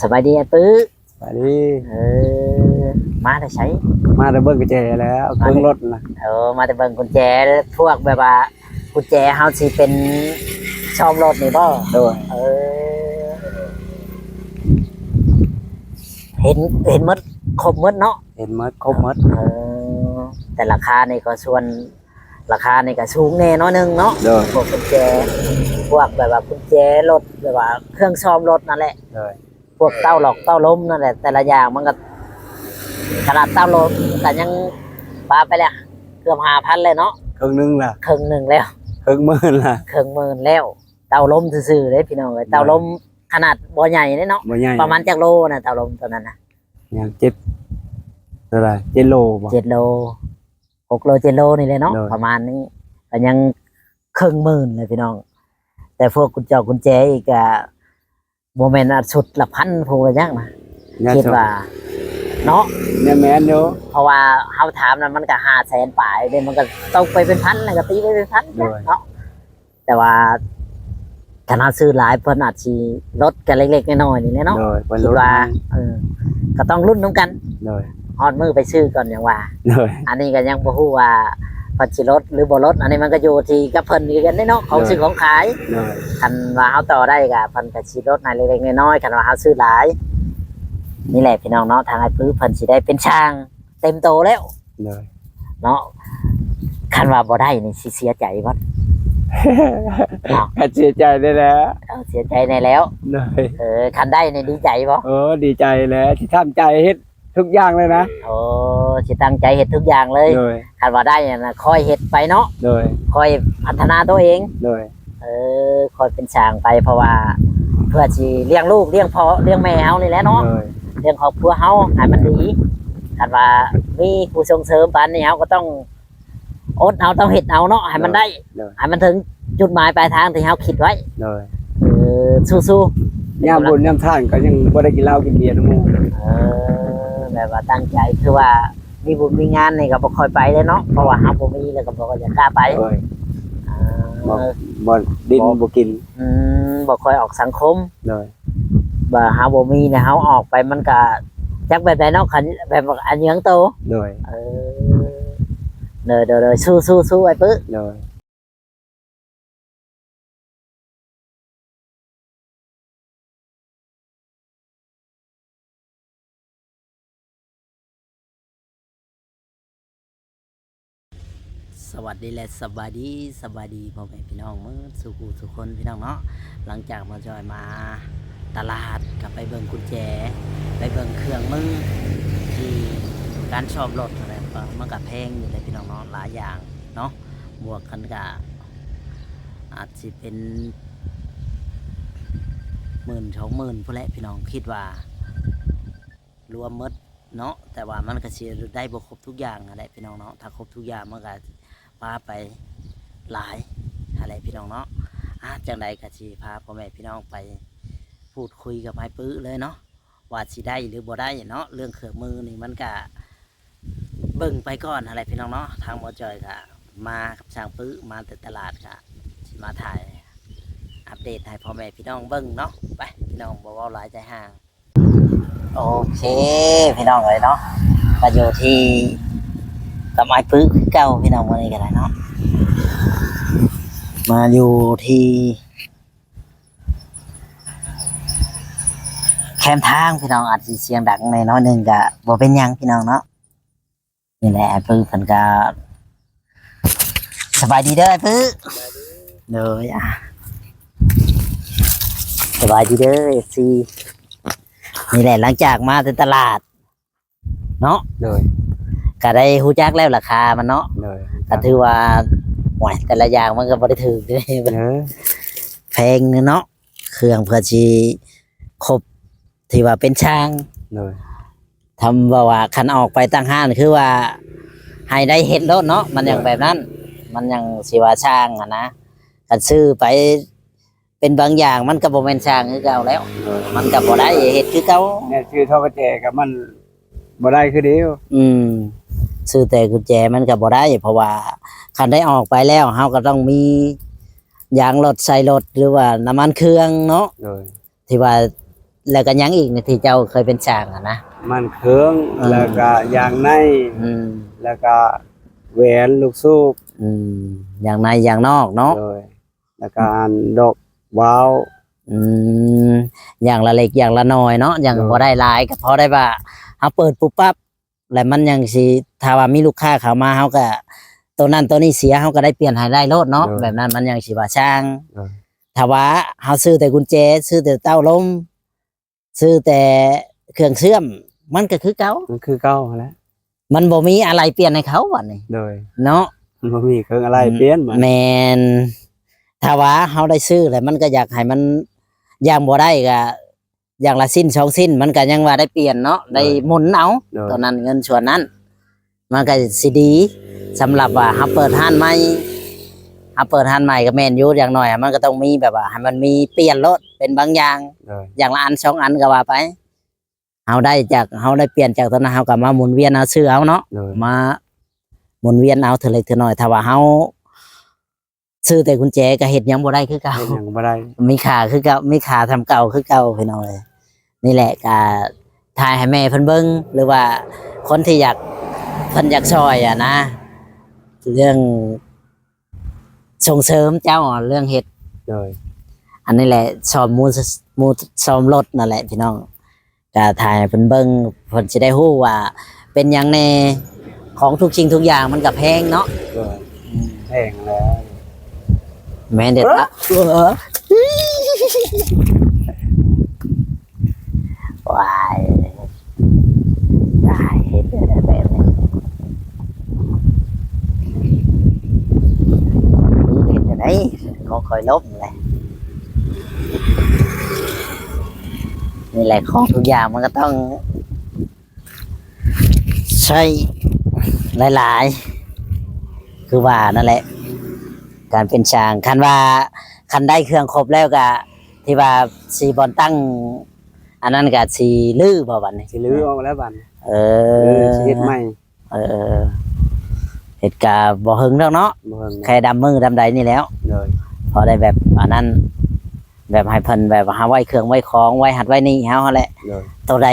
ສະບາຍດີອ້າຍປຶ. ສະບາຍດີ. ເອີ ມາແຕ່ໃສ? ມາແຕ່ເບິ່ງກຸນແຈແລ້ວ ມາແຕ່ເບິ່ງລົດນະ. ເອີ ມາແຕ່ເບິ່ງກຸນແຈ ພວກແບບວ່າກຸນແຈເຮົາຊິເປັນສ້ອມລົດນີ້ບໍ່? ໂດຍ. ເອີ ເຫັນ ເຫັນໝົດ ຄົບໝົດເນາະ? ເຫັນໝົດ ຄົບໝົດ. ເອີ ແຕ່ລາຄານີ້ກໍສ່ວນ ລາຄານີ້ກໍສູງແດ່ໜ້ອຍໜຶ່ງເນາະ. ໂດຍ. ພວກກຸນແຈ ພວກແບບວ່າກຸນແຈລົດ ແບບວ່າເຄື່ອງສ້ອມລົດນັ້ນແຫຼະ. ໂດຍ. ພວກເຕົ້າຫຼອກເຕົ້າລົມນັ້ນແຫຼະ ແຕ່ລະຢ່າງມັນກໍ ຂະໜາດເຕົ້າລົມກໍຍັງປາໄປແລ້ວ ເກືອບຫ້າພັນແລ້ວເນາະ. ເຄິ່ງໜຶ່ງລະ ເຄິ່ງໜຶ່ງແລ້ວ ເຄິ່ງໝື່ນລະ ເຄິ່ງໝື່ນແລ້ວ. ເຕົ້າລົມຊື່ໆເດ້ພີ່ນ້ອງເອີຍ. ໂດຍ. ເຕົ້າລົມຂະໜາດບໍ່ໃຫຍ່ເດ້ເນາະ. ບໍ່ໃຫຍ່. ປະມານຈັກໂລນະເຕົ້າລົມຕົວນັ້ນນະ? ຍັງເຈັດ ເທົ່າໃດ ເຈັດໂລບໍ່? ເຈັດໂລ ຫົກໂລ ເຈັດໂລນີ້ແຫຼະເນາະ. ໂດຍ. ປະມານນີ້ ກໍຍັງເຄິ່ງໝື່ນເລີຍພີ່ນ້ອງ. ແຕ່ພວກກຸນຈອກກຸນແຈອີກກະ ບໍ່ແມ່ນອັນຊຸດລະພັນພຸ້ນວ່າຫຍັງນະ ຄິດວ່າເນາະ. ແມ່ນໆຢູ່ ເພາະວ່າເຮົາຖາມນັ້ນມັນກໍຫ້າແສນປາຍເດ້ ມັນກໍຕົກໄປເປັນພັນ ແລ້ວກໍຕີໄປເປັນພັນເນາະ. ໂດຍ. ແຕ່ວ່າຄັນເຮົາຊື້ຫຼາຍເພິ່ນອາດຊິລົດກັນເລັກໆນ້ອຍໆນີ້ແຫຼະເນາະ. ໂດຍ. ເພິ່ນ ຄິດວ່າ ເອີ ກໍຕ້ອງລຸ້ນນຳກັນ. ໂດຍ. ຮອດມື້ໄປຊື້ກ່ອນຫຍັງວ່າ. ໂດຍ. ອັນນີ້ກໍຍັງບໍ່ຮູ້ວ່າເພິ່ນຊິລົດ ຫຼືບໍ່ລົດ ອັນນີ້ມັນກໍຢູ່ທີ່ກັບເພິ່ນຄືກັນເດ້ເນາະ ຂອງ ໂດຍ ຊື້ຂອງຂາຍ. ໂດຍ. ຄັນວ່າເຮົາຕໍ່ໄດ້ກໍເພິ່ນກໍຊິລົດໃຫ້ເລັກໆນ້ອຍໆ ຄັນວ່າເຮົາຊື້ຫຼາຍ. ນີ້ແຫຼະພີ່ນ້ອງເນາະ ທາງອ້າຍປຶເພິ່ນຊິໄດ້ເປັນຊ່າງເຕັມໂຕແລ້ວ. ໂດຍ. ເນາະ ຄັນວ່າບໍ່ໄດ້ນີ້ຊິເສຍໃຈບໍ່? ເນາະ ກໍເສຍໃຈແດ່ແຫຼະ. ເອີ ເສຍໃຈແດ່ແລ້ວ. ໂດຍ. ເອີ ຄັນໄດ້ນີ້ດີໃຈບໍ່? ໂອ້ ດີໃຈແຫຼະ ຊິຕັ້ງໃຈເຮັດ ທຸກຢ່າງເລີຍນະ. ໂອ້ ຊິຕັ້ງໃຈເຮັດທຸກຢ່າງເລີຍ. ໂດຍ. ຄັນວ່າໄດ້ນະ ຄ່ອຍເຮັດໄປເນາະ. ໂດຍ. ຄ່ອຍພັດທະນາຕົວເອງ. ໂດຍ. ເອີ ຄ່ອຍເປັນຊ່າງໄປ ເພາະວ່າເພື່ອຊິລ້ຽງລູກ ລ້ຽງພໍ່ ລ້ຽງແມ່ເຮົານີ້ແຫຼະເນາະ. ໂດຍ. ລ້ຽງຄອບຄົວເຮົາໃຫ້ມັນດີ. ຄັນວ່າມີຜູ້ສົ່ງເສີມປານນີ້ ເຮົາກໍຕ້ອງ ອົດເອົາ ຕ້ອງເຮັດເອົາເນາະ ໃຫ້ມັນໄດ້. ໂດຍ. ໃຫ້ມັນເຖິງຈຸດໝາຍປາຍທາງທີ່ເຮົາຄິດໄວ້. ໂດຍ. ເອີ ສູ້ໆ ຍາມບຸນຍາມທານກໍຍັງບໍ່ໄດ້ກິນເຫຼົ້າກິນເບຍນຳໝູ່. ເອີ ແບບວ່າຕັ້ງໃຈ ຄືວ່າມີບຸນມີງານນີ້ກໍບໍ່ຄ່ອຍໄປເລີຍເນາະ ເພາະວ່າເຮົາບໍ່ມີແລ້ວກໍບໍ່ຢາກກ້າໄປ. ໂດຍ. ເອີ ບໍ່ ບໍ່ ດິນບໍ່ກິນ. ອືມ ບໍ່ຄ່ອຍອອກສັງຄົມ. ໂດຍ. ວ່າເຮົາບໍ່ມີນີ້ ເຮົາອອກໄປມັນກະຈັກແບບໃດເນາະ ຄັນແບບອັນເຍືອງໂຕ. ໂດຍ. ເອີ ໂດຍໆໆ ສູ້ໆໆ ອ້າຍປຶ. ໂດຍ. ສະຫວັດດີ ແລະ ສະບາຍດີ ສະບາຍດີພໍ່ແມ່ພີ່ນ້ອງໝົດສູ່ຜູ້ສູ່ຄົນພີ່ນ້ອງເນາະ. ຫຼັງຈາກໝໍຈອຍມາຕະຫຼາດ ກໍໄປເບິ່ງກຸນແຈ ໄປເບິ່ງເຄື່ອງມືທີ່ການສ້ອມລົດຫັ້ນແຫຼະ ມັນກໍແພງຢູ່ແຫຼະພີ່ນ້ອງເນາະ ຫຼາຍຢ່າງເນາະ. ບວກກັນກະອາດຊິເປັນໝື່ນສອງໝື່ນພຸ້ນແຫຼະພີ່ນ້ອງ ຄິດວ່າລວມໝົດເນາະ. ແຕ່ວ່າມັນກະຊິໄດ້ບໍ່ຄົບທຸກຢ່າງຫັ້ນແຫຼະພີ່ນ້ອງເນາະ ຖ້າຄົບທຸກຢ່າງມັນກະປາໄປຫຼາຍຫັ້ນແຫຼະພີ່ນ້ອງເນາະ. ອາ ຈັ່ງໃດກະຊິພາພໍ່ແມ່ພີ່ນ້ອງໄປພູດຄຸຍກັບອ້າຍປຶເລີຍເນາະ ວ່າຊິໄດ້ຫຼືບໍ່ໄດ້ເນາະ. ເລື່ອງເຄື່ອງມືນີ້ມັນກະເບິ່ງໄປກ່ອນຫັ້ນແຫຼະພີ່ນ້ອງເນາະ. ທາງໝໍຈອຍກະມາກັບຊ່າງປຶ ມາແຕ່ຕະຫຼາດ ກະຊິມາຖ່າຍອັບເດດໃຫ້ພໍ່ແມ່ພີ່ນ້ອງເບິ່ງເນາະ. ໄປພີ່ນ້ອງ ບໍ່ເວົ້າຫຼາຍໃຈຫ່າງ. ໂອເຄພີ່ນ້ອງເອີຍເນາະ ມາຢູ່ທີ່ກັບອ້າຍປຶຄືເກົ່າພີ່ນ້ອງ ມື້ນີ້ກໍໄດ້ເນາະ ມາຢູ່ທີ່ ແຄມທາງພີ່ນ້ອງ ອາດຊິສຽງດັງແດ່ໜ້ອຍໜຶ່ງກະບໍ່ເປັນຫຍັງພີ່ນ້ອງເນາະ. ນີ້ແຫຼະ ອ້າຍປຶເພິ່ນກະ ສະບາຍດີເດີອ້າຍປຶ. ສະບາຍດີ. ໂດຍ ອ່າ ສະບາຍດີເດີ ເອັຟຊີ. ນີ້ແຫຼະ ຫຼັງຈາກມາແຕ່ຕະຫຼາດເນາະ ໂດຍ ກະໄດ້ຮູ້ຈັກແລ້ວລາຄາມັນເນາະ ໂດຍ ກະຖືວ່າ ໂອ້ຍ ແຕ່ລະຢ່າງມັນກໍບໍ່ໄດ້ຖືກເດ້ ເອີ ແພງເນາະ. ເຄື່ອງເພື່ອຊິຄົບທີ່ວ່າເປັນຊ່າງ ໂດຍ ທຳ ເວົ້າວ່າຄັນອອກໄປຕັ້ງຮ້ານ ຄືວ່າໃຫ້ໄດ້ເຮັດໂລດເນາະ ມັນຫຍັງ ໂດຍ ແບບນັ້ນ ມັນຫຍັງຊິວ່າຊ່າງຫັ້ນນະ. ຄັນຊື້ໄປເປັນບາງຢ່າງ ມັນກໍບໍ່ແມ່ນຊ່າງຄືເກົ່າແລ້ວ ໂດຍ ມັນກໍບໍ່ໄດ້ເຮັດຄືເກົ່າ. ແມ່ນ ຊື້ທໍ່ກະແຈກໍມັນ ບໍ່ໄດ້ຄືເດີ. ອືມ ຊື້ແຕ່ກຸນແຈມັນກໍບໍ່ໄດ້ ເພາະວ່າຄັນໄດ້ອອກໄປແລ້ວ ເຮົາກໍຕ້ອງມີຢາງລົດໃສ່ລົດ ຫຼືວ່ານ້ຳມັນເຄື່ອງເນາະ ໂດຍ ທີ່ວ່າ ແລ້ວກໍຫຍັງອີກນີ້ທີ່ເຈົ້າເຄີຍເປັນຊ່າງຫັ້ນນະ? ມ່ານເຄື່ອງ ເອີ ແລ້ວກໍຢາງໃນ ອືມ ແລ້ວກໍແຫວນລູກສູບ ອືມ ຢາງໃນຢາງນອກເນາະ ໂດຍ ແລ້ວກໍອັນດອກວາວ ອືມ ຢ່າງລະເລັກຢ່າງລະນ້ອຍເນາະ ຍັງ ໂດຍ ບໍ່ໄດ້ຫຼາຍ ກໍພໍໄດ້ວ່າເຮົາເປີດປຸບປັບ ແລ້ວມັນຍັງຊິ ຖ້າວ່າມີລູກຄ້າເຂົ້າມາ ເຮົາກໍ ໂຕນັ້ນໂຕນີ້ເສຍ ເຮົາກໍໄດ້ປ່ຽນໃຫ້ໄດ້ໂລດເນາະ ໂດຍ ແບບນັ້ນມັນຍັງຊິວ່າຊ່າງ ໂດຍ ຖ້າວ່າເຮົາຊື້ແຕ່ກຸນແຈ ຊື້ແຕ່ເຕົ້າລົມ ຊື້ແຕ່ເຄື່ອງເຊື່ອມ ມັນກໍຄືເກົ່າ ມັນຄືເກົ່າຫັ້ນແຫຼະ ມັນບໍ່ມີອາໄຫຼ່ປ່ຽນໃຫ້ເຂົາບັດນີ້ ໂດຍ ເນາະ ມັນບໍ່ມີເຄື່ອງອາໄຫຼ່ ອືມ ປ່ຽນບັດ ແມ່ນ ຖ້າວ່າເຮົາໄດ້ຊື້ແລ້ວ ມັນກໍຢາກໃຫ້ມັນ ຢ່າງບໍ່ໄດ້ກໍ ຢ່າງລະຊິ້ນສອງຊິ້ນ ມັນກໍຍັງວ່າໄດ້ປ່ຽນເນາະ ໂດຍ ໄດ້ໝູນເອົາ ໂດຍ ຕອນນັ້ນເງິນສ່ວນນັ້ນ ມັນກໍຊິດີ ສຳລັບວ່າເຮົາເປີດຮ້ານໃໝ່ ເຮົາເປີດຮ້ານໃໝ່ກໍແມ່ນຢູ່ ຢ່າງໜ້ອຍມັນກໍຕ້ອງມີແບບວ່າໃຫ້ມັນມີປ່ຽນໂລດ ເປັນບາງຢ່າງ ໂດຍ ຢ່າງລະອັນສອງອັນກໍວ່າໄປ ເຮົາໄດ້ຈາກ ເຮົາໄດ້ປ່ຽນຈາກຕົວນັ້ນ ເຮົາກໍມາໝູນວຽນເອົາ ຊື້ເອົາເນາະ ໂດຍ ມາໝູນວຽນເອົາເທື່ອເລັກເທື່ອນ້ອຍ ຖ້າວ່າເຮົາ ຊື້ແຕ່ກຸນແຈກໍເຮັດຫຍັງບໍ່ໄດ້ຄືເກົ່າ ເຮັດຫຍັງບໍ່ໄດ້ ມີຄ່າຄືເກົ່າ ມີຄ່າສ່ຳເກົ່າຄືເກົ່າ ພີ່ນ້ອງເອີຍ. ນີ້ແຫຼະ ກໍຖ່າຍໃຫ້ແມ່ເພິ່ນເບິ່ງ ຫຼືວ່າຄົນທີ່ຢາກ ເພິ່ນຢາກຊ່ອຍຫັ້ນນະ ເລື່ອງສົ່ງເສີມເຈົ້າເລື່ອງເຮັດ ໂດຍ ອັນນີ້ແຫຼະ ສ້ອມ ໝູ່ ໝູ່ສ້ອມລົດນັ້ນແຫຼະ ພີ່ນ້ອງ. ກະຖ່າຍໃຫ້ເພິ່ນເບິ່ງ ເພິ່ນຊິໄດ້ຮູ້ວ່າເປັນຫຍັງແດ່ ຂອງທຸກສິ່ງທຸກຢ່າງມັນກະແພງເນາະ ໂດຍ ອືມ ແພງແລ້ວ ແມ່ນເດ້ ເອີ ເອີ ວ້າຍ ຕາຍ ເຮັດແບບນີ້ ເຮັດຈັ່ງໃດ ຂອງຂ້ອຍລົ້ມແຫຼະ. ນີ້ແຫຼະ ຂອງທຸກຢ່າງມັນກໍຕ້ອງໃຊ້ຫຼາຍໆ ຄືວ່ານັ້ນແຫຼະ ການເປັນຊ່າງ. ຄັນວ່າ ຄັນໄດ້ເຄື່ອງຄົບແລ້ວກໍ ທີ່ວ່າຊິບ່ອນຕັ້ງ ອັນນັ້ນກໍຊິຮື້ບໍ່ບັດນີ້? ຊິຮື້ອອກແລ້ວບັດນີ້ ເອີ ເອີ ຊິເຮັດໃໝ່. ເອີ ເຮັດກະບໍ່ເຫິງດອກເນາະ ບໍ່ເຫິງ ແຄ່ດຳມື້ດຳໃດນີ້ແລ້ວ ໂດຍ ພໍໄດ້ແບບອັນນັ້ນ ແບບໃຫ້ເພິ່ນແບບວ່າເຮົາໄວ້ເຄື່ອງໄວ້ຂອງ ໄວ້ຫັດໄວ້ໜີ້ເຮົາຫັ້ນແຫຼະ ໂດຍ ໂຕໃດ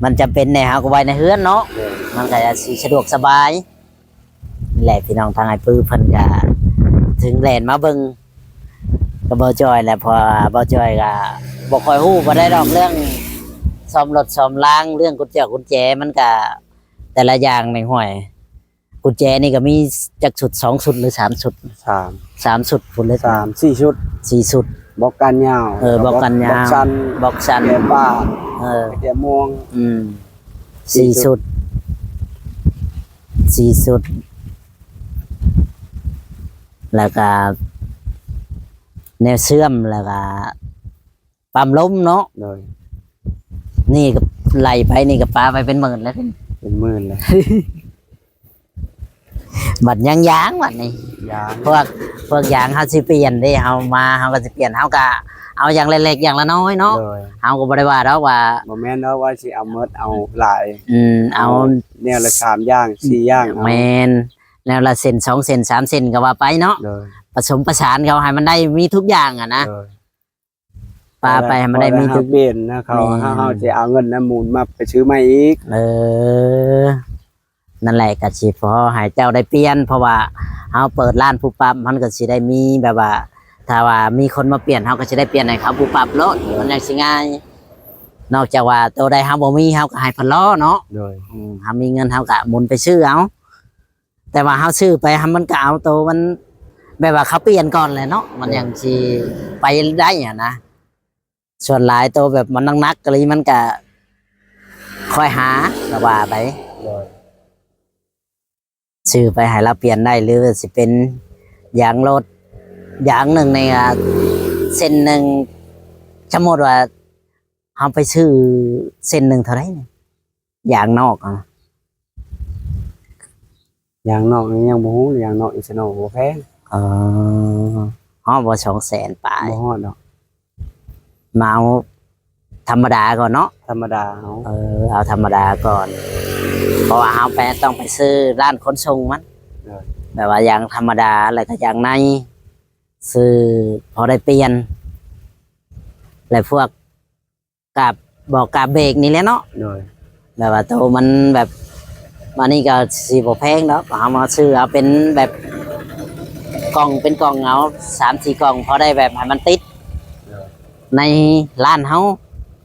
ມັນຈຳເປັນແດ່ເຮົາກໍໄວ້ໃນເຮືອນເນາະ ໂດຍ ມັນກະຊິສະດວກສະບາຍ. ນີ້ແຫຼະ ພີ່ນ້ອງ ທາງອ້າຍປຶ້ເພິ່ນກະເຖິງແລ່ນມາເບິ່ງກັບບ່າວຈ້ອຍແຫຼະ ເພາະວ່າບ່າວຈ້ອຍກະບໍ່ຄ່ອຍຮູ້ປານໃດດອກ ເລື່ອງສ້ອມລົດສ້ອມລາງ ເລື່ອງກຸນແຈກຸນແຈ ມັນກະ ແຕ່ລະຢ່າງນີ້ ຫ້ວຍ ກຸນແຈນີ້ກໍມີຈັກຊຸດ ສອງຊຸດ ຫຼື ສາມຊຸດ? ສາມ ສາມຊຸດພຸ້ນເລີຍ ສາມສີ່ຊຸດ ສີ່ຊຸດ ບລັອກກ້ານຍາວ ເອີ ບລັອກກ້ານຍາວ ບລັອກສັ້ນ ບລັອກສັ້ນ ແຈປ້າ ເອີ ແຈມ່ວງ ອືມ ສີ່ຊຸດ ສີ່ຊຸດ ສີ່ຊຸດ ແລ້ວກໍແນວເຊື່ອມ ແລ້ວກໍ ປ້ຳລົມເນາະ ໂດຍ ນີ້ກໍໄລ່ໄປ ນີ້ກໍປາໄປເປັນໝື່ນແລ້ວ ເປັນໝື່ນແລ້ວ ບັດຍັງຢາງບັດນີ້ ຢາງ ພວກ ພວກຢາງເຮົາຊິປ່ຽນເດ້ ເຮົາມາເຮົາກໍຊິປ່ຽນ ເຮົາກໍເອົາຢ່າງລະເລັກຢ່າງລະນ້ອຍເນາະ ໂດຍ ເຮົາກໍບໍ່ໄດ້ວ່າດອກວ່າ ບໍ່ແມ່ນດອກວ່າຊິເອົາໝົດເອົາຫຼາຍ ອືມ ເອົາ ເອົາແນວລະສາມຢ່າງ ສີ່ຢ່າງ ເອົາ ແມ່ນ ແນວລະເສັ້ນ ສອງເສັ້ນ ສາມເສັ້ນ ກໍວ່າໄປເນາະ ໂດຍ ປະສົມປະສານເຂົາໃຫ້ມັນໄດ້ມີທຸກຢ່າງຫັ້ນນະ ໂດຍ ປາໄປໃຫ້ມັນໄດ້ມີ ພໍໄດ້ ທຸກ ເຮົາປ່ຽນນະ ເຂົາ ແມ່ນ ເຮົາ ເຮົາຊິເອົາເງິນນຳໝູນມາໄປຊື້ໃໝ່ອີກ ເອີ ນັ້ນແຫຼະ ກໍຊິພໍໃຫ້ເຈົ້າໄດ້ປ່ຽນ ເພາະວ່າເຮົາເປີດຮ້ານປຸບປັບ ມັນກໍຊິໄດ້ມີແບບວ່າ ຖ້າວ່າມີຄົນມາປ່ຽນ ເຮົາກໍຊິໄດ້ປ່ຽນໃຫ້ເຂົາປຸບປັບໂລດ ມັນຈັ່ງຊິງ່າຍ ນອກຈາກວ່າໂຕໃດເຮົາບໍ່ມີ ເຮົາກໍໃຫ້ເພິ່ນລໍເນາະ ໂດຍ ອືມ ເຮົາມີເງິນເຮົາກໍໝູນໄປຊື້ເອົາ. ແຕ່ວ່າເຮົາຊື້ໄປ ມັນກໍເອົາໂຕມັນ ແບບວ່າເຂົາປ່ຽນກ່ອນແຫຼະເນາະ ມັນ ໂດຍ ຍັງຊິໄປໄດ້ຫັ້ນນະ ສ່ວນຫຼາຍໂຕແບບມັນໜັກໆ ອີ່ຫຼີ ມັນກໍຄ່ອຍຫາ ກໍວ່າໄປ ໂດຍ ຊື້ໄປໃຫ້ລາວປ່ຽນໄດ້ ຫຼືວ່າຊິເປັນຢາງລົດ ຢາງໜຶ່ງນີ້ ອາ ເສັ້ນໜຶ່ງ ສົມມຸດວ່າເຮົາໄປຊື້ເສັ້ນໜຶ່ງເທົ່າໃດນີ້ ຢາງນອກຫັ້ນນະ? ຢາງນອກນີ້ຍັງບໍ່ຮູ້ ຢາງນອກອິດສະໂນບໍ່ແພງ ເອີ ຮອດບໍ່ ສອງແສນປາຍ? ບໍ່ຮອດດອກ ມາເອົາທຳມະດາກ່ອນເນາະ ທຳມະດາເຮົາ ເອີ ເອົາທຳມະດາກ່ອນ ເພາະວ່າເຮົາໄປ ຕ້ອງໄປຊື້ຮ້ານຂົນສົ່ງມັນ ໂດຍ ແບບວ່າຢາງທຳມະດາ ແລ້ວກໍຢາງໃນ ຊື້ພໍໄດ້ປ່ຽນ ແລະ ພວກ ກາບ ບໍ່ ກາບເບຣກນີ້ແຫຼະເນາະ. ໂດຍ ແບບວ່າໂຕມັນແບບ ອັນນີ້ກໍຊິບໍ່ແພງດອກ ເຮົາມາຊື້ເອົາເປັນແບບກ່ອງ ເປັນກ່ອງເອົາ ສາມສີ່ກ່ອງ ພໍໄດ້ແບບໃຫ້ມັນຕິດ ໂດຍ ໃນຮ້ານເຮົາ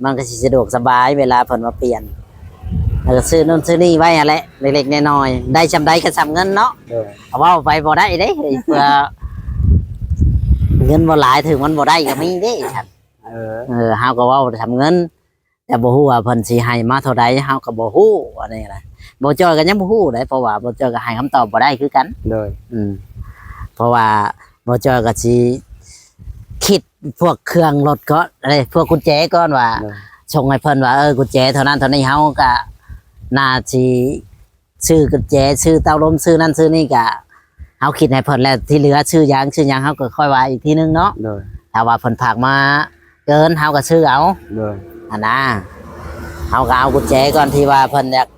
ມັນກໍຊິສະດວກສະບາຍເວລາເພິ່ນມາປ່ຽນ ແລ້ວກໍຊື້ໂນ່ນຊື້ນີ້ໄວ້ຫັ້ນແຫຼະ ເລັກໆນ້ອຍໆ ໄດ້ຊ່ຳໃດກໍຊ່ຳເງິນເນາະ. ໂດຍ ເວົ້າໄປບໍ່ໄດ້ເດ້ ເພື່ອເງິນບໍ່ຫຼາຍ ເຖິງມັນບໍ່ໄດ້ກໍມີເດ້. ເອີ ເອີ ເຮົາກໍເວົ້າຊ່ຳເງິນ ແຕ່ບໍ່ຮູ້ວ່າເພິ່ນຊິໃຫ້ມາເທົ່າໃດ ເຮົາກໍບໍ່ຮູ້ ອັນນີ້ນະ. ບໍ່ຈ້ອຍກໍຍັງບໍ່ຮູ້ເດ້ ເພາະວ່າບໍ່ຈ້ອຍກໍໃຫ້ຄຳຕອບບໍ່ໄດ້ຄືກັນ. ໂດຍ ອືມ ເພາະວ່າບໍ່ຈ້ອຍກໍຊິຄິດພວກເຄື່ອງລົດກ່ອນ ເອີ ພວກກຸນແຈກ່ອນວ່າ ໂດຍ ສົ່ງໃຫ້ເພິ່ນວ່າ ເອີ ກຸນແຈເທົ່ານັ້ນເທົ່ານີ້ ເຮົາກໍໜ້າຊິ ຊື້ກຸນແຈ ຊື້ເຕົ້າລົມ ຊື້ນັ້ນຊື້ນີ້ ກະເຮົາຄິດໃຫ້ເພິ່ນແລ້ວ ທີ່ເຫຼືອຊື້ຢາງຊື້ຫຍັງ ເຮົາກໍຄ່ອຍວ່າອີກທີໜຶ່ງເນາະ. ໂດຍ ຖ້າວ່າເພິ່ນຝາກມາເກີນ ເຮົາກໍຊື້ເອົາ. ໂດຍ ຫັ້ນນະ ເຮົາກໍເອົາກຸນແຈກ່ອນ ທີ່ວ່າເພິ່ນຢາກ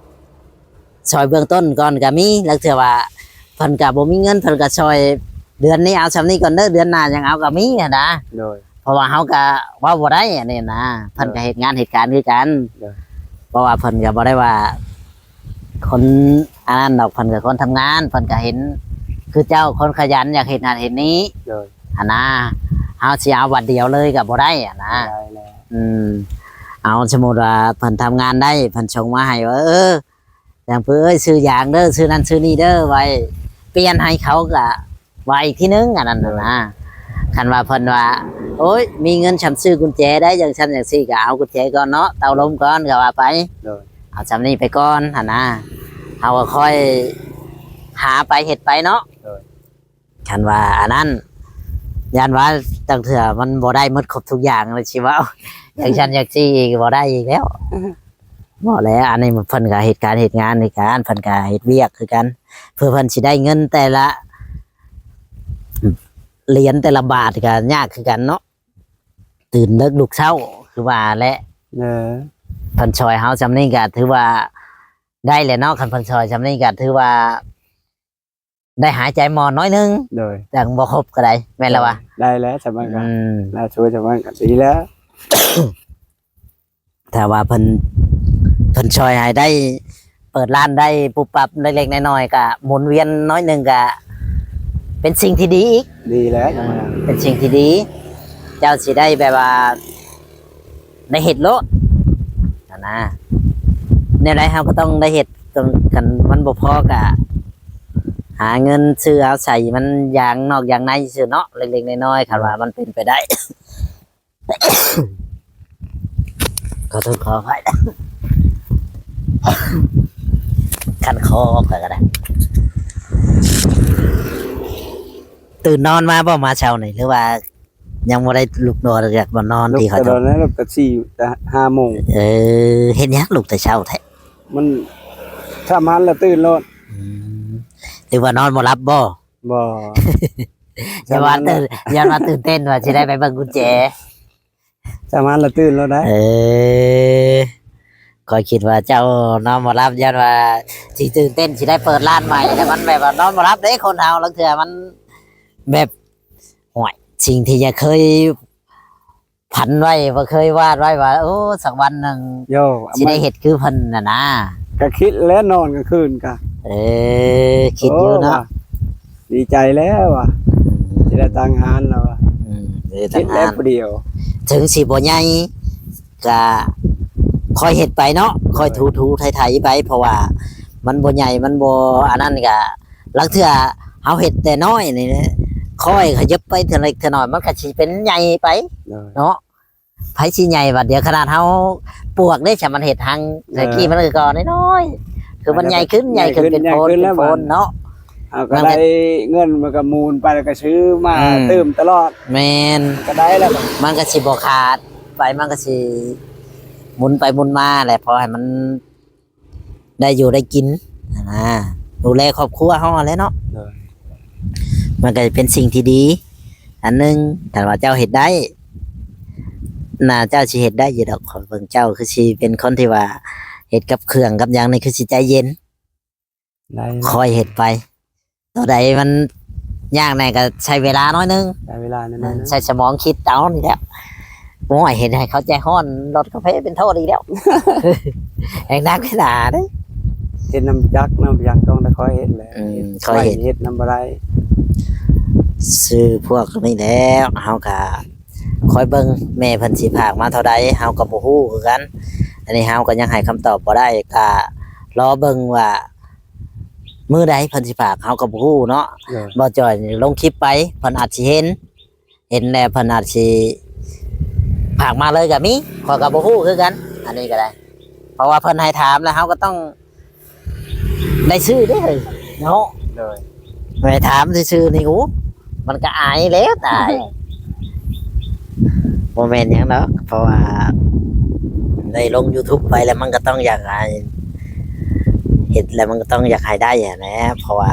ຊ່ອຍເບື້ອງຕົ້ນກ່ອນກໍມີ. ລາງເທື່ອວ່າເພິ່ນກໍບໍ່ມີເງິນ ເພິ່ນກໍຊ່ອຍເດືອນນີ້ເອົາຊ່ຳນີ້ກ່ອນເດີ ເດືອນໜ້າຍັງເອົາກໍມີຫັ້ນນະ. ໂດຍ ເພາະວ່າເຮົາກໍເວົ້າບໍ່ໄດ້ອັນນີ້ນະ ເພິ່ນກໍເຮັດງານເຮັດການຄືກັນ. ໂດຍ ເພາະວ່າເພິ່ນກໍບໍ່ໄດ້ວ່າຄົນອັນນັ້ນດອກ ເພິ່ນກໍຄົນທຳງານ ເພິ່ນກໍເຫັນຄືເຈົ້າຄົນຂະຫຍັນ ຢາກເຮັດນັ້ນເຮັດນີ້. ໂດຍ ຫັ້ນນະ ເຮົາຊິເອົາບາດດຽວເລີຍກໍບໍ່ໄດ້ຫັ້ນນະ. ບໍ່ໄດ້ແລ້ວ ອືມ ເອົາ ສົມມຸດວ່າເພິ່ນທຳງານໄດ້ ເພິ່ນສົ່ງມາໃຫ້ວ່າ ເອີ ຫຍັງເພິ່ນເອີຍ ຊື້ຢາງເດີ ຊື້ນັ້ນຊື້ນີ້ເດີ ໄວ້ປ່ຽນໃຫ້ເຂົາ ກະວ່າອີກທີໜຶ່ງ ອັນນັ້ນນະ. ໂດຍ ຄັນວ່າເພິ່ນວ່າ ໂອ້ຍ ມີເງິນຊ່ຳຊື້ກຸນແຈໄດ້ ຈັ່ງຊັ້ນຈັ່ງຊີ້ ກະເອົາກຸນແຈກ່ອນເນາະ ເຕົ້າລົມກ່ອນ ກະວ່າໄປ. ໂດຍ ເອົາຊ່ຳນີ້ໄປກ່ອນຫັ້ນນະ ເຮົາກໍຄ່ອຍຫາໄປເຮັດໄປເນາະ. ໂດຍ ຄັນວ່າອັນນັ້ນ ຢ້ານວ່າລາງເທື່ອມັນບໍ່ໄດ້ໝົດຄົບທຸກຢ່າງ ແລ້ວຊິເວົ້າຢ່າງຊັ້ນຢ່າງຊີ້ອີກ ບໍ່ໄດ້ອີກແລ້ວ. ບໍ່ແລ້ວ ອັນນີ້ເພິ່ນກໍເຮັດການເຮັດງານຄືກັນ ເພິ່ນກໍເຮັດວຽກຄືກັນ ເພື່ອເພິ່ນຊິໄດ້ເງິນແຕ່ລະຫຼຽນແຕ່ລະບາດກໍຍາກຄືກັນເນາະ. ຕື່ນເລິກລຸກເຊົ້າຄືວ່າແຫຼະ. ເອີ ເພິ່ນຊ່ອຍເຮົາຊ່ຳນີ້ກໍຖືວ່າໄດ້ແຫຼະເນາະ ຄັນເພິ່ນຊ່ອຍຊ່ຳນີ້ກໍຖືວ່າ ໄດ້ຫາຍໃຈໝໍ້ໜ້ອຍໜຶ່ງ. ໂດຍ ຈັ່ງບໍ່ຄົບກໍໄດ້ ແມ່ນແລ້ວວະ? ໄດ້ແລ້ວ ສະມັນກໍ ອືມ ລາວຊ່ວຍສະມັນກໍດີແລ້ວ. ຖ້າວ່າເພິ່ນ ເພິ່ນຊ່ອຍໃຫ້ໄດ້ ເປີດຮ້ານໄດ້ປຸບປັບເລັກໆນ້ອຍໆ ກະໝູນວຽນໜ້ອຍໜຶ່ງ ກະເປັນສິ່ງທີ່ດີອີກ. ດີແລ້ວ ເປັນສິ່ງທີ່ດີ ເຈົ້າຊິໄດ້ແບບວ່າ ໄດ້ເຮັດໂລດຫັ້ນນະ. ແນວໃດເຮົາກໍຕ້ອງໄດ້ເຮັດ ຕ້ອງ ຄັນມັນບໍ່ພໍກະຫາເງິນຊື້ເອົາໃສ່ມັນຢາງນອກຢາງໃນຊື່ເນາະ ເລັກໆນ້ອຍໆ ຄັນວ່າມັນເປັນໄປໄດ້. ຂໍໂທດຂໍອະໄພ ຄັນຄໍອອກໄປກໍໄດ້. ຕື່ນນອນມາບໍ່ມາເຊົ້ານີ້ ຫຼືວ່າ ຍັງບໍ່ໄດ້ລຸກນອນ ຢາກມານອນທີ່ເຂົາເຈົ້າ ລຸກແຕ່ດອນນັ້ນ ລຸກແຕ່ສີ່ ແຕ່ຫ້າໂມງ. ເອີ ເຮັດຫຍັງລຸກແຕ່ເຊົ້າແທ້? ມັນ ຖ້າມັນລະຕື່ນໂລດ. ອືມ ຫຼືວ່ານອນບໍ່ຫຼັບບໍ່? ບໍ່ ຢ້ານວ່າຕື່ນ ຢ້ານວ່າຕື່ນເຕັ້ນວ່າຊິໄດ້ໄປເບິ່ງກຸນແຈ ຖ້າມັນລະຕື່ນໂລດໄດ໋. ເອີ ຂ້ອຍຄິດວ່າເຈົ້ານອນບໍ່ຫຼັບ ຢ້ານວ່າຊິຕື່ນເຕັ້ນ ຊິໄດ້ເປີດຮ້ານໃໝ່ ແຕ່ມັນແບບວ່ານອນບໍ່ຫຼັບເດ້ ຄົນເຮົາລາງເທື່ອມັນແບບ ໂອ້ຍ ສິ່ງທີ່ຢາກເຄີຍຝັນໄວ້ ບໍ່ເຄີຍວາດໄວ້ວ່າ ໂອ້ ສັກວັນໜຶ່ງ ໂຍ ຊິໄດ້ເຮັດຄືເພິ່ນຫັ້ນນະ. ກໍຄິດແລ້ວນອນກາງຄືນກະ ເອີ ຄິດຢູ່ເນາະ ໂອ້ ວ່າ ດີໃຈແລ້ວວ່າ ອືມ ຊິໄດ້ຕັ້ງຮ້ານແລ້ວວ່າ ອືມ ຊິໄດ້ຕັ້ງຮ້ານ ຄິດແລ້ວຜູ້ດຽວ ເຖິງຊິບໍ່ໃຫຍ່ ກະຄ່ອຍເຮັດໄປເນາະ ຄ່ອຍຖູໆໄຖໆໄປ ເພາະວ່າມັນບໍ່ໃຫຍ່ ມັນບໍ່ອັນນັ້ນ ກະລາງເທື່ອເຮົາເຮັດແຕ່ນ້ອຍນີ້ ຄ່ອຍຂະຫຍັບໄປເທື່ອເລັກເທື່ອນ້ອຍ ມັນກະຊິເປັນໃຫຍ່ໄປ ໂດຍ ເນາະ. ໃຜຊິໃຫຍ່ບາດດຽວ ຂະໜາດເຮົາປວກເດ້ ຊະມັນເຮັດຮັງ ເອີ ແຕ່ກີ້ມັນກໍນ້ອຍໆ ຄືມັນໃຫຍ່ຂຶ້ນ ໃຫຍ່ຂຶ້ນ ໃຫຍ່ຂຶ້ນ ເປັນໂພນ ໃຫຍ່ຂຶ້ນແລ້ວ ເປັນໂພນເນາະ ເຮົາກໍໄດ້ເງິນ ມັນກໍໝູນໄປ ແລ້ວກໍຊື້ມາ ອືມ ຕື່ມຕະຫຼອດ ແມ່ນ ມັນກໍໄດ້ແລ້ວ ມັນກໍຊິບໍ່ຂາດໄປ ມັນກໍຊິໝູນໄປໝູນມາແຫຼະ ພໍໃຫ້ມັນໄດ້ຢູ່ໄດ້ກິນຫັ້ນນະ ດູແລຄອບຄົວເຮົາຫັ້ນແຫຼະເນາະ. ໂດຍ ມັນກໍເປັນສິ່ງທີ່ດີອັນໜຶ່ງ ຖ້າວ່າເຈົ້າເຮັດໄດ້ ໜ້າເຈົ້າຊິເຮັດໄດ້ຢູ່ດອກ ຂ້ອຍເບິ່ງເຈົ້າຄືຊິເປັນຄົນທີ່ວ່າເຮັດກັບເຄື່ອງກັບຫຍັງນີ້ຄືຊິໃຈເຢັນ ໄດ້ ຄ່ອຍເຮັດໄປ ຕົວໃດມັນຍາກແດ່ກໍໃຊ້ເວລາໜ້ອຍໜຶ່ງ ໃຊ້ເວລາໜ້ອຍໜຶ່ງ ເອີ ໃຊ້ສະໝອງຄິດເອົານີ້ແຫຼະ ໂອ້ຍ ເຮັດໃຫ້ເຂົາໃຈຮ້ອນ ລົດກາເຟເປັນໂທດອີກແລ້ວ ແຮງໜັກແຮງໜາເດ້. ເຮັດນຳຈັກນຳຫຍັງ ຕ້ອງໄດ້ຄອຍເຮັດແຫຼະ. ອືມ ເຮັດ ຄອຍເຮັດ ໄຫວເຮັດນຳບໍ່ໄດ້. ຊື່ພວກນີ້ແຫຼະ ເຮົາກະຄອຍເບິ່ງ ແມ່ເພິ່ນຊິຝາກມາເທົ່າໃດ ເຮົາກະບໍ່ຮູ້ຄືກັນ. ອັນນີ້ເຮົາກະຍັງໃຫ້ຄຳຕອບບໍ່ໄດ້ ກະລໍເບິ່ງວ່າມື້ໃດເພິ່ນຊິຝາກ ເຮົາກະບໍ່ຮູ້ເນາະ. ໂດຍ ບ່າວຈ່ອຍລົງຄລິບໄປ ເພິ່ນອາດຊິເຫັນ ເຫັນແລ້ວເພິ່ນອາດຊິຝາກມາເລີຍກະມີ ຂ້ອຍກະບໍ່ຮູ້ຄືກັນ ອັນນີ້ກະໄດ້. ເພາະວ່າເພິ່ນໃຫ້ຖາມແລ້ວ ເຮົາກະຕ້ອງໄດ້ຊື່ເດ້ເຮີ້ຍເນາະ. ໂດຍ ໃຫ້ຖາມຊື່ໆນີ້ ໂອ້ ມັນກະອາຍແລ້ວຕາຍ ບໍ່ແມ່ນຫຍັງດອກ ເພາະວ່າໄດ້ລົງຢູທູບໄປແລ້ວ ມັນກະຕ້ອງຢາກໃຫ້ ເຮັດແລ້ວມັນກະຕ້ອງຢາກໃຫ້ໄດ້ຫັ້ນແຫຼະ ເພາະວ່າ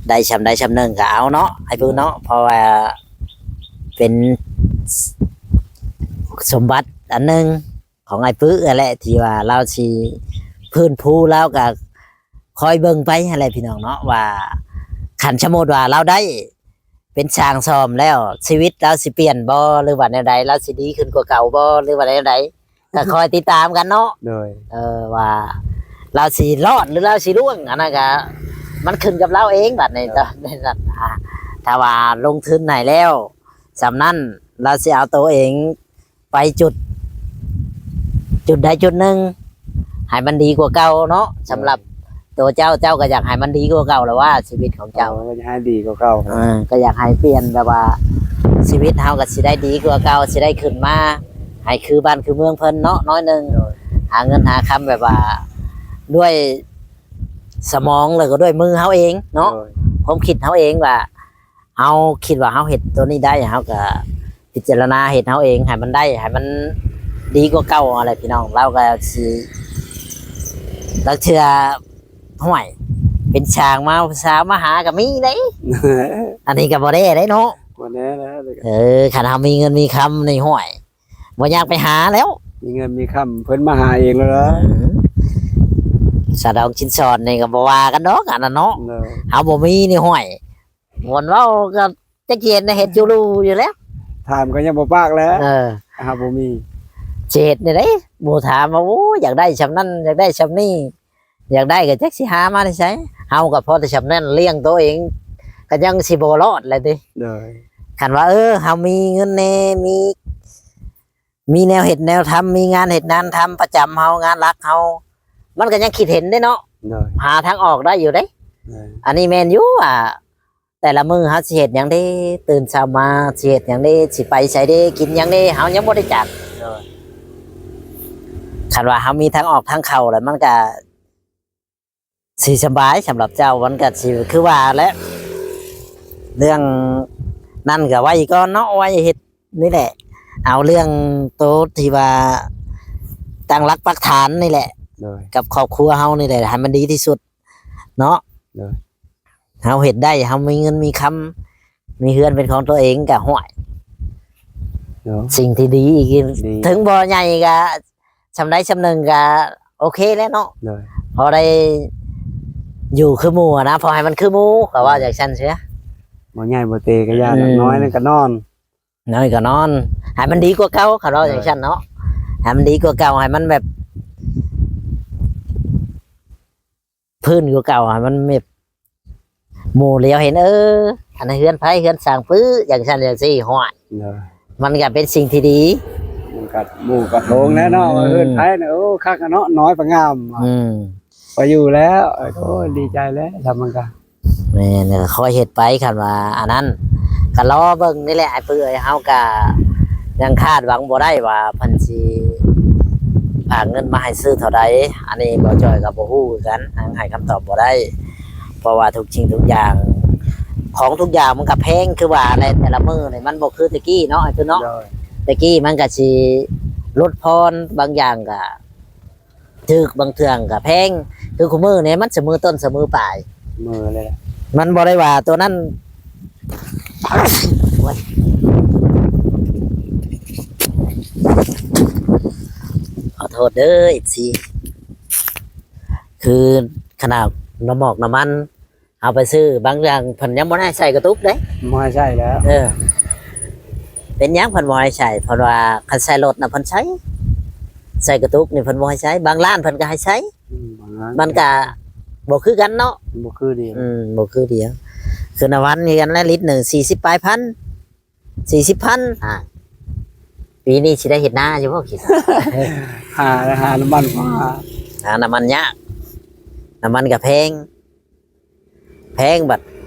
ໄດ້ຊ່ຳໃດຊ່ຳໜຶ່ງກະເອົາເນາະ ອ້າຍປືເນາະ. ເພາະວ່າ ເປັນສົມບັດອັນໜຶ່ງຂອງອ້າຍປຶຫັ້ນແຫຼະ ທີ່ວ່າລາວຊິຟື້ນຟູ ລາວກະຄອຍເບິ່ງໄປຫັ້ນແຫຼະພີ່ນ້ອງເນາະ ວ່າຄັນສົມມຸດວ່າລາວໄດ້ເປັນຊ່າງສ້ອມແລ້ວ ຊີວິດລາວຊິປ່ຽນບໍ່ ຫຼືວ່າແນວໃດ ລາວຊິດີຂຶ້ນກວ່າເກົ່າບໍ່ ຫຼືວ່າແນວໃດ ກະຄອຍຕິດຕາມກັນເນາະ. ໂດຍ ເອີ ວ່າລາວຊິລອດ ຫຼືລາວຊິລ່ວງ ອັນນັ້ນກະມັນຂຶ້ນກັບລາວເອງບາດນີ້. ໂດຍ ຕອນນີ້ ຖ້າວ່າລົງທຶນໃຫ້ແລ້ວສ່ຳນັ້ນ ລາວຊິເອົາໂຕເອງໄປຈຸດ ຈຸດໃດຈຸດໜຶ່ງໃຫ້ມັນດີກວ່າເກົ່າເນາະ. ໂດຍ ສຳລັບໂຕເຈົ້າ ເຈົ້າກະຢາກໃຫ້ມັນດີກວ່າເກົ່າລະວ່າ ຊີວິດຂອງເຈົ້າ. ໂອ້ ຢາກໃຫ້ດີກວ່າເກົ່າ. ເອີ ກະຢາກໃຫ້ປ່ຽນແບບວ່າ ຊີວິດເຮົາກະຊິໄດ້ດີກວ່າເກົ່າ ຊິໄດ້ຂຶ້ນມາໃຫ້ຄືບ້ານຄືເມືອງເພິ່ນເນາະ ໜ້ອຍໜຶ່ງ. ໂດຍ ຫາເງິນຫາຄຳແບບວ່າ ດ້ວຍສະໝອງ ແລ້ວກະດ້ວຍມືເຮົາເອງເນາະ. ໂດຍ ຄວາມຄິດເຮົາເອງວ່າ ເຮົາຄິດວ່າເຮົາເຮັດໂຕນີ້ໄດ້ ເຮົາກະພິຈາລະນາເຮັດເຮົາເອງໃຫ້ມັນໄດ້ ໃຫ້ມັນດີກວ່າເກົ່າຫັ້ນແຫຼະພີ່ນ້ອງ. ລາວກະຊິ ລາງເທື່ອ ຫ້ວຍ ເປັນຊ່າງມາ ສາວມາຫາກະມີເດ້ ອັນນີ້ກະບໍ່ແນ່ເດ້ເນາະ. ບໍ່ແນ່ແລ້ວ ເອີ ຄັນເຮົາມີເງິນມີຄຳນີ້ ຫ້ວຍ ບໍ່ຢາກໄປຫາແລ້ວ ມີເງິນມີຄຳເພິ່ນມາຫາເອງແລ້ວ. ເອີ ສາວດອງຊິນສອນນີ້ກະບໍ່ວ່າກັນດອກ ອັນນັ້ນເນາະ. ໂດຍ ເຮົາບໍ່ມີນີ້ ຫ້ວຍ ບ່ອນເວົ້າກະຈັກຊິເຮັດ ເຮັດຢູ່ລູຢູ່ແລ້ວ ຖາມກະຍັງບໍ່ປາກແລ້ວ. ເອີ ຫາບໍ່ມີ ຊິເຮັດແນວໃດ ໝູ່ຖາມວ່າ ໂອ້ ຢາກໄດ້ຊ່ຳນັ້ນ ຢາກໄດ້ຊ່ຳນີ້ ຢາກໄດ້ກະຈັກຊິຫາມາແຕ່ໃສ ເຮົາກະພໍແຕ່ຊ່ຳນັ້ນ ລ້ຽງໂຕເອງກະຍັງຊິບໍ່ລອດແລ້ວຕິ. ໂດຍ ຄັນວ່າ ເອີ ເຮົາມີເງິນແດ່ ມີ ມີແນວເຮັດແນວທຳ ມີງານເຮັດງານທຳປະຈຳເຮົາ ງານຫຼັກເຮົາ ມັນກະຍັງຄິດເຫັນເດ້ເນາະ. ໂດຍ ຫາທາງອອກໄດ້ຢູ່ເດ້. ໂດຍ ອັນນີ້ແມ່ນຢູ່ວ່າ ແຕ່ລະມື້ເຮົາຊິເຮັດຫຍັງເດ້ ຕື່ນເຊົ້າມາຊິເຮັດຫຍັງເດ້ ຊິໄປໃສເດ້ ກິນຫຍັງເດ້ ເຮົາຍັງບໍ່ໄດ້ຈັດ. ໂດຍ ຄັນວ່າເຮົາມີທາງອອກທາງເຂົ້າແລ້ວ ມັນກະຊິສະບາຍ ສຳລັບເຈົ້າ ມັນກະຊິຄືວ່າແຫຼະ ເລື່ອງນັ້ນກະໄວ້ກ່ອນເນາະ ໄວ້ເຮັດນີ້ແຫຼະ ເອົາເລື່ອງໂຕທີ່ວ່າຕັ້ງຫຼັກປັກຖານນີ້ແຫຼະ. ໂດຍ ກັບຄອບຄົວເຮົານີ້ແຫຼະ ໃຫ້ມັນດີທີ່ສຸດ ເນາະ. ໂດຍ ເຮົາເຮັດໄດ້ ເຮົາມີເງິນມີຄຳ ມີເຮືອນເປັນຂອງຕົວເອງກະ ຫ້ວຍ ເນາະ ສິ່ງທີ່ດີອີກ ດີ ເຖິງບໍ່ໃຫຍ່ກະ ຊ່ຳໃດຊ່ຳໜຶ່ງກະໂອເຄແລ້ວເນາະ. ໂດຍ ພໍໄດ້ຢູ່ຄືໝູ່ຫັ້ນນະ ພໍໃຫ້ມັນຄືໝູ່ ເຂົາວ່າຈັ່ງຊັ້ນເສຍ. ບໍ່ໃຫຍ່ບໍ່ເຕກະຢ່າ ອືມ ນ້ອຍນັ້ນກະນອນ ນ້ອຍກະນອນ ໃຫ້ມັນດີກວ່າເກົ່າ ເຂົາເວົ້າ ເອີ ຈັ່ງຊັ້ນເນາະ ໃຫ້ມັນດີກວ່າເກົ່າ ໃຫ້ມັນແບບພື້ນກວ່າເກົ່າ ໃຫ້ມັນແບບໝູ່ຫຼຽວເຫັນ ເອີ ອັນນັ້ນເຮືອນໃຜ ເຮືອນຊ່າງປຶ ຈັ່ງຊັ້ນຈັ່ງຊີ້ ຫ້ວຍ ໂດຍ ມັນກະເປັນສິ່ງທີ່ດີ ມັນກະໝູ່ກະໂທງແລ້ວເນາະ ອືມ ວ່າເຮືອນໃຜນະ ໂອ້ ຄັກເນາະ ນ້ອຍປະງາມ ອືມ ໄປຢູ່ແລ້ວ ໂອ້ ດີໃຈແລ້ວ ຖ້າມັນກະ ແມ່ນ ກະຄ່ອຍເຮັດໄປ ຄັນວ່າອັນນັ້ນ ກະລໍເບິ່ງນີ້ແຫຼະ ອ້າຍປຶເອີຍ ເຮົາກະຍັງຄາດຫວັງບໍ່ໄດ້ວ່າເພິ່ນຊິຝາກເງິນມາໃຫ້ຊື້ເທົ່າໃດ ອັນນີ້ບ່າວຈ່ອຍກະບໍ່ຮູ້ຄືກັນ ຍັງໃຫ້ຄຳຕອບບໍ່ໄດ້ ເພາະວ່າທຸກສິ່ງທຸກຢ່າງ ຂອງທຸກຢ່າງມັນກະແພງຄືວ່າແຫຼະ ແຕ່ລະມື້ນີ້ມັນບໍ່ຄືແຕ່ກີ້ເນາະ ອ້າຍປຶເນາະ. ໂດຍ ແຕ່ກີ້ມັນກະຊິຫຼຸດຜ່ອນ ບາງຢ່າງກະ ຖືກ ບາງເທື່ອກະແພງ ຄືຄູ່ມື້ນີ້ມັນສະເໝີຕົ້ນສະເໝີປາຍ ສະເໝີເລີຍ ມັນບໍ່ໄດ້ວ່າໂຕນັ້ນ ໂອ້ຍ ຂໍໂທດເດີ ເອັຟຊີ ຄືຂະໜາດນ້ຳໝອກນ້ຳມັນ ເຮົາໄປຊື້ບາງຢ່າງເພິ່ນຍັງບໍ່ໃຫ້ໃສ່ກະຕຸກເດ້ ບໍ່ໃຫ້ໃສ່ແລ້ວ ເອີ ເປັນຫຍັງເພິ່ນບໍ່ໃຫ້ໃຊ້? ເພິ່ນວ່າຄັນໃສ່ລົດນະເພິ່ນໃຊ້ ໃສ່ກະຕຸກນີ້ເພິ່ນບໍ່ໃຫ້ໃຊ້ ບາງຮ້ານເພິ່ນກໍໃຫ້ໃຊ້. ອືມ ບາງຮ້ານ ມັນກະບໍ່ຄືກັນເນາະ ບໍ່ຄືດຽວ ອືມ ບໍ່ຄືດຽວ. ຄືນ້ຳມັນຄືກັນແຫຼະ ລິດໜຶ່ງສີ່ສິບປາຍພັນ ສີ່ສິບພັນ. ອ່າ ປີນີ້ຊິໄດ້ເຮັດນາຢູ່ບໍ່ຄິດ? ຫາ ຫານ້ຳມັນ ຫານ້ຳມັນຍາກ ນ້ຳມັນກໍແພງ ແພງ ບັດ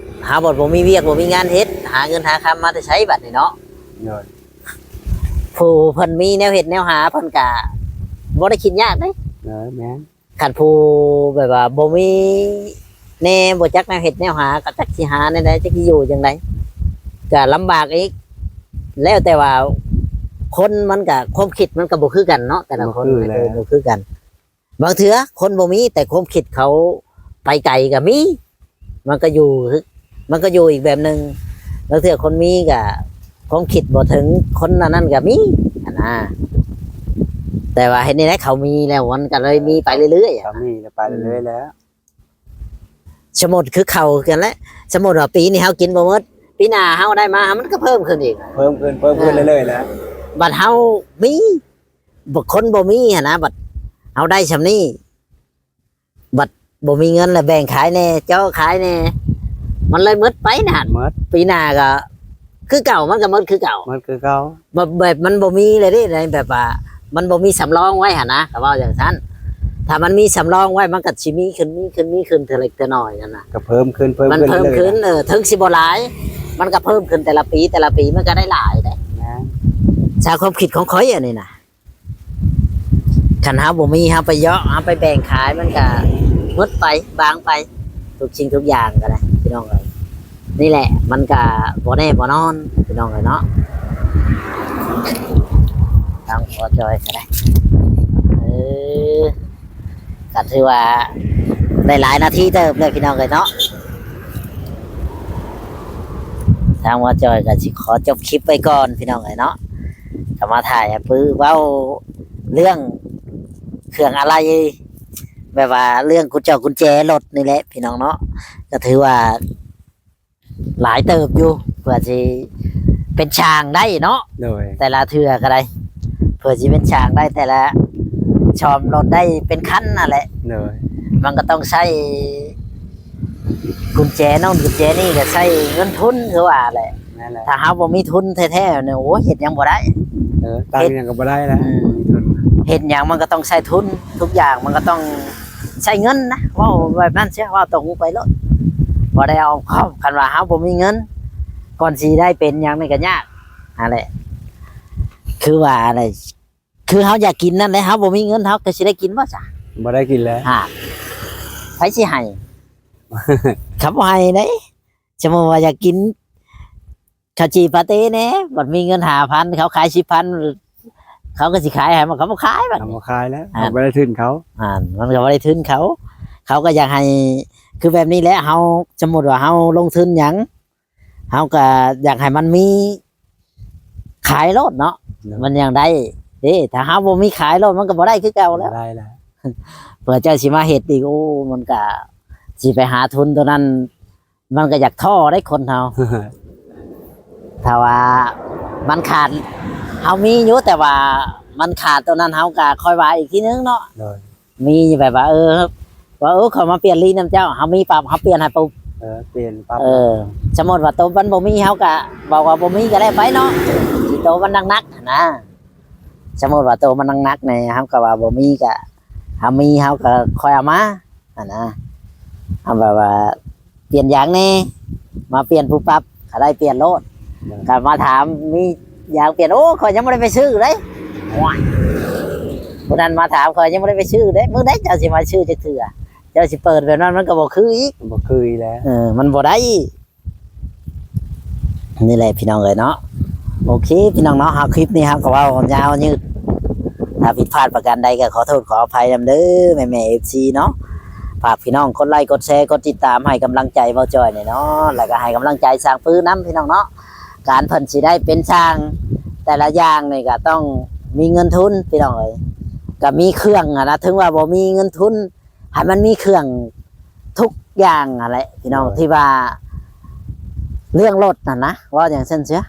ເຮົາບັດບໍ່ມີວຽກບໍ່ມີງານເຮັດ ຫາເງິນຫາຄຳມາແຕ່ໃສບັດນີ້ເນາະ? ໂດຍ ຜູ້ເພິ່ນມີແນວເຮັດແນວຫາ ເພິ່ນກະບໍ່ໄດ້ຄິດຍາກເດ້. ເອີ ແມ່ນ ຄັນຜູ້ແບບວ່າບໍ່ມີແນ່ ບໍ່ຈັກແນວເຮັດແນວຫາ ກໍຈັກຊິຫາແນວໃດ ຈັກຊິຢູ່ຈັ່ງໃດ ກໍລຳບາກອີກ. ແລ້ວແຕ່ວ່າຄົນ ມັນກະ ຄວາມຄິດມັນກໍບໍ່ຄືກັນເນາະ ແຕ່ລະຄົນ ບໍ່ຄືແຫຼະ ເອີ ບໍ່ຄືກັນ. ບາງເທື່ອຄົນບໍ່ມີ ແຕ່ຄວາມຄິດເຂົາໄປໄກກໍມີ ມັນກໍຢູ່ ມັນກໍຢູ່ອີກແບບໜຶ່ງ. ບາງເທື່ອຄົນມີກໍຄວາມຄິດບໍ່ເຖິງຄົນອັນນັ້ນກໍມີຫັ້ນນະ. ແຕ່ວ່າເຮັດແນວໃດເຂົາມີແລ້ວ ມັນກໍເລີຍມີໄປເລື້ອຍໆ ເຂົາມີແລ້ວໄປເລື້ອຍໆແລ້ວ. ອືມ ສົມມຸດຄືເຂົ້າຄືກັນແຫຼະ ສົມມຸດວ່າປີນີ້ເຮົາກິນບໍ່ໝົດ ປີໜ້າເຮົາໄດ້ມາ ມັນກໍເພີ່ມຂຶ້ນອີກ ເພີ່ມຂຶ້ນ ເພີ່ມຂຶ້ນ ເອີ ເລື້ອຍໆແລ້ວ. ບັດເຮົາມີ ບາງຄົນບໍ່ມີຫັ້ນນະ ບັດເຮົາໄດ້ຊ່ຳນີ້ ບັດບໍ່ມີເງິນແລ້ວແບ່ງຂາຍແດ່ ເຈາະຂາຍແດ່ ມັນເລີຍໝົດໄປນະ ໝົດ ປີໜ້າກໍຄືເກົ່າ ມັນກໍໝົດຄືເກົ່າ ໝົດຄືເກົ່າ. ແບບ ແບບມັນບໍ່ມີເລີຍເດ້ ໃນແບບວ່າມັນບໍ່ມີສຳລອງໄວ້ຫັ້ນນະ ກໍເວົ້າຈັ່ງຊັ້ນ. ຖ້າມັນມີສຳລອງໄວ້ ມັນກໍຊິມີຂຶ້ນ ມີຂຶ້ນ ມີຂຶ້ນເທື່ອເລັກເທື່ອນ້ອຍຫັ້ນນະ ກໍເພີ່ມຂຶ້ນ ເພີ່ມ ມັນເພີ່ມຂຶ້ນ ເອີ ເຖິງຊິບໍ່ຫຼາຍ ມັນກໍເພີ່ມຂຶ້ນແຕ່ລະປີ ແຕ່ລະປີ ມັນກໍໄດ້ຫຼາຍເດ້. ແມ່ນ ຈາກຄວາມຄິດຂອງຂ້ອຍອັນນີ້ນະ ຄັນເຮົາບໍ່ມີ ເຮົາໄປເຍາະ ເຮົາໄປແບ່ງຂາຍ ມັນກະໝົດໄປ ບາງໄປ ທຸກສິ່ງທຸກຢ່າງກໍໄດ້ ພີ່ນ້ອງເອີຍ. ນີ້ແຫຼະ ມັນກະບໍ່ແນ່ບໍ່ນອນ ພີ່ນ້ອງເອີຍເນາະ. ທາງພໍ່ຈ່ອຍກໍໄດ້ ເອີ ກໍຖືວ່າໄດ້ຫຼາຍນາທີເຕີບເລີຍ ພີ່ນ້ອງເອີຍເນາະ. ທາງບ່າວຈ່ອຍກໍຊິຂໍຈົບຄລິບໄວ້ກ່ອນ ພີ່ນ້ອງເອີຍເນາະ. ກໍມາຖ່າຍໃຫ້ປຶເວົ້າເລື່ອງເຄື່ອງອາໄຫຼ່ ແບບວ່າເລື່ອງກຸນຈອກກຸນແຈລົດນີ້ແຫຼະ ພີ່ນ້ອງເນາະ. ກໍຖືວ່າຫຼາຍເຕີບຢູ່ ເພື່ອຊິເປັນຊ່າງໄດ້ເນາະ. ໂດຍ ແຕ່ລະເທື່ອກໍໄດ້ ເພື່ອຊິເປັນຊ່າງໄດ້ ແຕ່ລະ ສ້ອມລົດໄດ້ເປັນຄັນນັ້ນແຫຼະ. ໂດຍ ມັນກໍຕ້ອງໃຊ້ ກຸນແຈໂນ່ນກຸນແຈນີ້ກໍໃຊ້ເງິນທຶນຄືວ່າແຫຼະ. ແມ່ນແຫຼະ ຖ້າເຮົາບໍ່ມີທຶນແທ້ໆນີ້ ໂອ້ຍ ເຮັດຫຍັງບໍ່ໄດ້. ເອີ ຕັ້ງຫຍັງກໍບໍ່ໄດ້ແລ້ວ ອືມ ບໍ່ມີທຶນ ເຮັດຫຍັງມັນກໍຕ້ອງໃຊ້ທຶນ ທຸກຢ່າງມັນກໍຕ້ອງໃຊ້ເງິນນະ ເວົ້າແບບນັ້ນເສຍ ເວົ້າຕົງໄປໂລດ ບໍ່ໄດ້ອ້ອມຄ້ອມ. ຄັນວ່າເຮົາບໍ່ມີເງິນ ກ່ອນຊິໄດ້ເປັນຫຍັງນີ້ກໍຍາກຫັ້ນແຫຼະ ຄືວ່າແຫຼະ. ຄືເຮົາຢາກກິນນັ້ນແຫຼະ ເຮົາບໍ່ມີເງິນ ເຮົາກໍຊິໄດ້ກິນບໍ່ຊະ? ບໍ່ໄດ້ກິນແລ້ວ ຫາ ໃຜຊິໃຫ້? ເຂົາບໍ່ໃຫ້ເດ້. ສົມມຸດວ່າຢາກກິນເຂົ້າຈີ່ປາເຕ້ແດ່ ບັດມີເງິນຫ້າພັນ ເຂົາຂາຍສິບພັນ ເຂົາກໍຊິຂາຍໃຫ້ ມັນກໍບໍ່ຂາຍບັດ ເຂົາບໍ່ຂາຍແລ້ວ ອ່າ ເຂົາບໍ່ໄດ້ທຶນເຂົາ ອ່າ ມັນກໍບໍ່ໄດ້ທຶນເຂົາ ເຂົາກໍຢາກໃຫ້ ຄືແບບນີ້ແຫຼະ ເຮົາ ສົມມຸດວ່າເຮົາລົງທຶນຫຍັງ ເຮົາກໍຢາກໃຫ້ມັນມີຂາຍໂລດເນາະ ໂດຍ ມັນຍັງໄດ້ເດ້. ຖ້າເຮົາບໍ່ມີຂາຍໂລດ ມັນກໍບໍ່ໄດ້ຄືເກົ່າແລ້ວ ບໍ່ໄດ້ແລ້ວ. ເພື່ອເຈົ້າຊິມາເຮັດອີກ ໂອ້ ມັນກໍຊິໄປຫາທຶນຕົວນັ້ນ ມັນກໍຢາກທໍ້ເດ້ຄົນເຮົາ ຖ້າວ່າມັນຂາດ ເຮົາມີຢູ່ ແຕ່ວ່າມັນຂາດຕົວນັ້ນ ເຮົາກໍຄ່ອຍວ່າອີກທີໜຶ່ງເນາະ ໂດຍ. ມີແບບວ່າ ເອີ ວ່າ ເອີ ເຂົາມາປ່ຽນລີນນຳເຈົ້າ ເຮົາມີປັບ ເຮົາປ່ຽນໃຫ້ປຸບ ເອີ ປ່ຽນປັບ ເອີ ສົມມຸດວ່າໂຕມັນບໍ່ມີ ເຮົາກະບອກວ່າບໍ່ມີກະແລ້ວໄປເນາະ ຊິໂຕມັນໜັກໆຫັ້ນນະ. ສົມມຸດວ່າໂຕມັນໜັກໆນີ້ ເຮົາກະວ່າບໍ່ມີ ກະເຮົາມີ ເຮົາກະຄ່ອຍເອົາມາຫັ້ນນະ. ເຮົາແບບວ່າ ປ່ຽນຢາງແດ່ ມາປ່ຽນປຸບປັບ ກະໄດ້ປ່ຽນໂລດ ໂດຍ ກະມາຖາມມີຢາງປ່ຽນ ໂອ້ ຂ້ອຍຍັງບໍ່ໄດ້ໄປຊື້ເດ້ ໂອ້ຍ ຜູ້ນັ້ນມາຖາມ ຂ້ອຍຍັງບໍ່ໄດ້ໄປຊື້ເດ້ ມື້ໃດເຈົ້າຊິມາຊື້ຈັກເທື່ອ ເຈົ້າຊິເປີດແບບນັ້ນ ມັນກະບໍ່ຄືອີກ ບໍ່ຄືອີກແລ້ວ ເອີ ມັນບໍ່ໄດ້ ນີ້ແຫຼະພີ່ນ້ອງເອີຍເນາະ. ໂອເຄ ພີ່ນ້ອງເນາະ ເຮົາ ຄລິບນີ້ເຮົາກໍເວົ້າຍາວຍືດ ຖ້າຜິດພາດປະການໃດກໍຂໍໂທດຂໍອະໄພນຳເດີ ແມ່ໆ ເອັຟຊີ ເນາະ. ຝາກພີ່ນ້ອງກົດໄລ ກົດແຊ ກົດຕິດຕາມໃຫ້ກຳລັງໃຈເວົ້າຈ່ອຍແດ່ເນາະ ແລ້ວກໍໃຫ້ກຳລັງໃຈຊ່າງປືນຳ ພີ່ນ້ອງເນາະ. ການເພິ່ນຊິໄດ້ເປັນຊ່າງແຕ່ລະຢ່າງນີ້ກໍຕ້ອງມີເງິນທຶນ ພີ່ນ້ອງເອີຍ ກໍມີເຄື່ອງຫັ້ນນະ ເຖິງວ່າບໍ່ມີເງິນທຶນ ໃຫ້ມັນມີເຄື່ອງທຸກຢ່າງຫັ້ນແຫຼະ ພີ່ນ້ອງ ໂດຍ ທີ່ວ່າເລື່ອງລົດຫັ້ນນະ ເວົ້າຢ່າງຊັ້ນເສຍ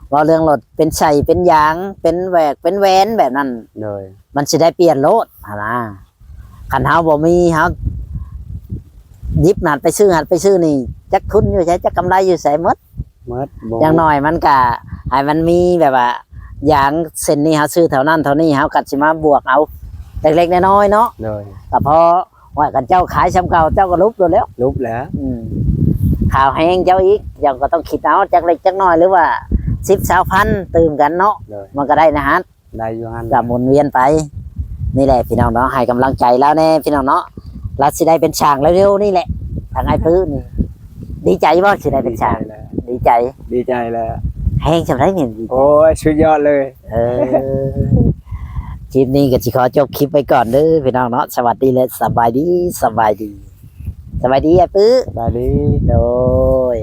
ເວົ້າເລື່ອງລົດ ເປັນໄສ້ເປັນຢາງ ເປັນແຫວກເປັນແຫວນແບບນັ້ນ ໂດຍ ມັນຊິໄດ້ປ່ຽນໂລດຫັ້ນນະ. ຄັນເຮົາບໍ່ມີ ເຮົາຢິບຫັ້ນໄປຊື້ຫັ້ນໄປຊື້ນີ້ ຈັກທຶນຢູ່ໃສ ຈັກກຳໄລຢູ່ໃສໝົດ. ໝົດ ບໍ່ ຢ່າງໜ້ອຍມັນກະໃຫ້ມັນມີແບບວ່າ ຢາງເສັ້ນນີ້ເຮົາຊື້ເທົ່ານັ້ນເທົ່ານີ້ ເຮົາກໍຊິມາບວກເອົາເລັກໆນ້ອຍໆເນາະ ໂດຍ ກໍພໍ. ວ່າຄັນເຈົ້າຂາຍສ່ຳເກົ່າ ເຈົ້າກໍຫຼຸບໂລດແລ້ວ ຫຼຸບແລ້ວ ອືມ ຄ່າແຮງເຈົ້າອີກ ເຈົ້າກໍຕ້ອງຄິດເອົາຈັກເລັກຈັກນ້ອຍ ຫຼືວ່າສິບ ຊາວພັນ ຕື່ມກັນເນາະ ໂດຍ ມັນກໍໄດ້ນະຫັ້ນ ໄດ້ຢູ່ຫັ້ນ ກໍໝູນວຽນໄປ. ນີ້ແຫຼະພີ່ນ້ອງເນາະ ໃຫ້ກຳລັງໃຈລາວແດ່ພີ່ນ້ອງເນາະ ລາວຊິໄດ້ເປັນຊ່າງເລັວໆນີ້ແຫຼະ ທາງອ້າຍປຶນີ້. ດີໃຈບໍ່ ຊິໄດ້ເປັນຊ່າງ? ດີໃຈແຫຼະ ດີໃຈ ດີໃຈແຫຼະ ແຮງສ່ຳໃດນີ້? ໂອ້ຍ ສຸດຍອດເລີຍ. ເອີ ຄລິບນີ້ກໍຊິຂໍຈົບຄລິບໄວ້ກ່ອນເດີພີ່ນ້ອງເນາະ. ສະຫວັດດີ ແລະ ສະບາຍດີ ສະບາຍດີ ສະບາຍດີອ້າຍປຶ. ສະບາຍດີ ໂດຍ.